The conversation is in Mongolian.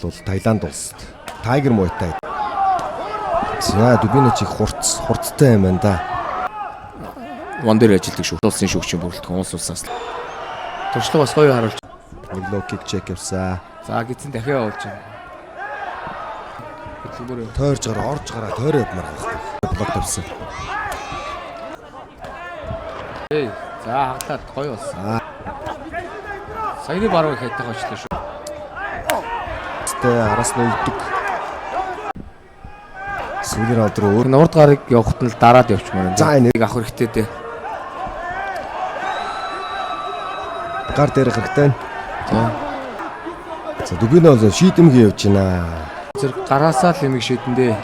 Бол Таиланд улсад Tiger Muay Thai. За Дубино чи хурцтай юм байна да. Вон дээр ажилладаг шүү. Улсын шүүгчийн бүрэлдэхүүн улс улсаас. Туршлага бас гоё харуулж. Нэг low kick check явсан. За гидсэн дахиад явуулж байна. Хөдөлгөөр Тойрж гараа, орж гараа, тойроо явмаар байгаа байхгүй. Блок тавьсан. Эй, за хаглаад гоё болсон. Саяны баруун хайтах очлоо шүү. Тэ араас нь өвдөг. Сүүлийн раунд руу өөр Энэ урд гарыг явахт нь л дараад явчмаар юм. За, энэ- авах хэрэгтэй дээ. гар дээр хэрэгтэй. За. За Дубино бол шийдэмгий явж байна. Зэрэг гараасаа л юмыг шийдэн дээ.